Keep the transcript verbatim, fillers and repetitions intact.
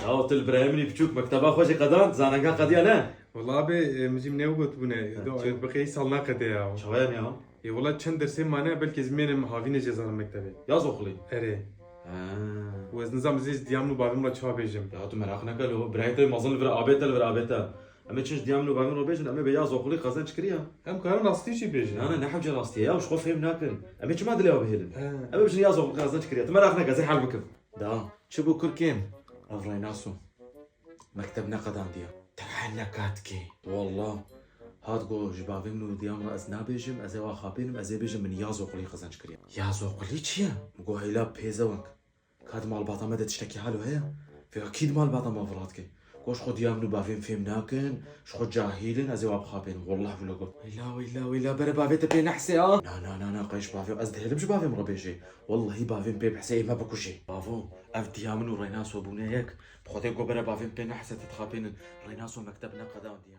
Ya tu li birayê min î biçûk mekteba xwe jî qedan, zanenga qediya ne? Wala abi, e, min jî min ew gotibûne. Ha, do-, çi? Bi qey sal naqede ya. Çawa yani ya? E, wala çend dersê mane, belkî ez mênim havînê jê zanim mektebê. Yaz oxulî? Erê. Ha. Û ez nizam ez ê ji diya min û bavê min re çawa bêjim. Ya tu meraq neke lo, birayê te mezin li vir abê te, li vir abê te. Em ê çi ji diya min û bavê min re bêjin, em ê bê yaz oxulî qezenc kiriya. Em karin rastî jî bêjin. Na, na, ne hewce rastî ye ya, ji xwe fêm nakin. Em ê çima dilê we bihêlin? He. Em ê bijin yaz oxulî qezenc kiriya. Tu meraq neke, ez ê hel bikim. Da, çi bû kurkêm? Ev Reynaso. Mekteb neqedandiye. Te hene katkê. Wallah. Hat go ji bavê min û diya min re ez nabêjim, ez ê wa xapênim, ez ê bêjim min yaz oxulî qezenc kiriye. Yaz oxulî çi ye? Min go heyla pêzewek. Ka di malbata me de tiştekî halo heye? Vêya kî di malbata me virat ke? Go ji xwe diya min û bavê min fêm nakin, ji xwe cahîl in, ez ê wa bixapênim. Wallah wilo got. Weyla, weyla, weyla, bere bavê te pê nehsê a. Na, na, na, na, qey ji bavê, ez dihêlim ji bavê min re bêjê. Wallahî bavê min pê bihsê ê me bikujê. Bavo, ev diya min û Reynaso bûne yek. Bi Xwedê go bere bavê min pê nehsê te dixapênin. Reynaso mekteb neqedandiye.